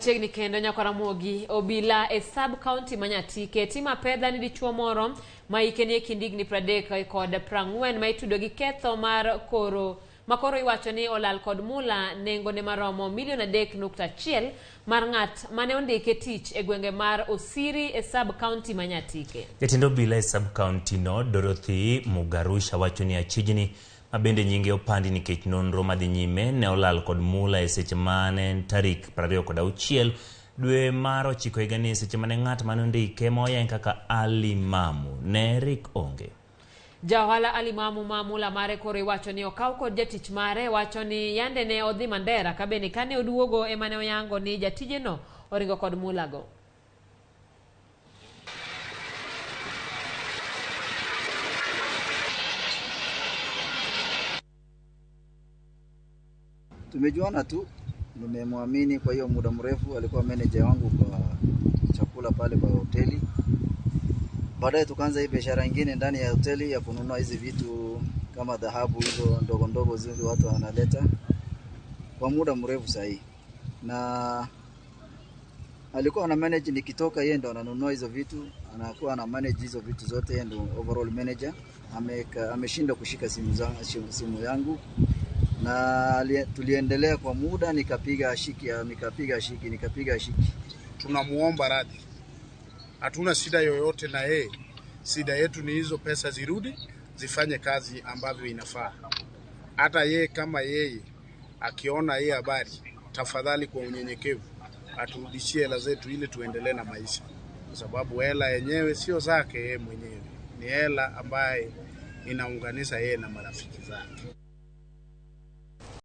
Chiegni kendo Nyakaramogi obila e sub county ma Nyatike timo apedha ni dichuo moro ma hike nie kind higni 30 kod 40 ma itudo gi ketho mar koro makoro iwacho ni olal kod mula nengone maromo milion 3.1 mar ng'at mane ondike tich e gwenge mar Osiri e sub county ma Nyatike. Jatend obila e sub county no Dorothy Mugarusha wacho ni achijni ma bende nyinge opandi nikech nonro madhi nyime ne olal kod mula e seche mane en tarik 26 dwe mar 9 higani, seche mane ng'at mane ondike ma oyang kaka Ali Mamu ne rik onge. Ja ohala Ali Mamu ma mula mare koro iwacho ni okaw kod jatich mare wacho ni yande ne odhi Mandera ka bende kane oduogo ema ne oyango ni jatijeno oringo kod mulago. Tumejuana tu, nimemwamini kwa hiyo muda mrefu. Alikuwa manager wangu kwa chakula pale kwa hoteli. Baadaye tukaanza hii biashara nyingine ndani ya hoteli ya kununua hizi vitu kama dhahabu hizo ndogo ndogo zile watu wanaleta kwa muda mrefu sahi. Na alikuwa ana manage, nikitoka yeye ndo ananunua hizo vitu, anakuwa ana manage hizo vitu zote, yeye ndo overall manager. Ameshindwa kushika simu yangu. Na tuliendelea kwa muda, nikapiga shiki. Tunamuomba radhi, hatuna shida yoyote na yeye. Shida yetu ni hizo pesa zirudi, zifanye kazi ambavyo inafaa. Hata yeye kama yeye akiona hii habari, tafadhali kwa unyenyekevu aturudishie hela zetu ili tuendelee na maisha, kwa sababu hela yenyewe sio zake yeye mwenyewe, ni hela ambaye inaunganisha yeye na marafiki zake.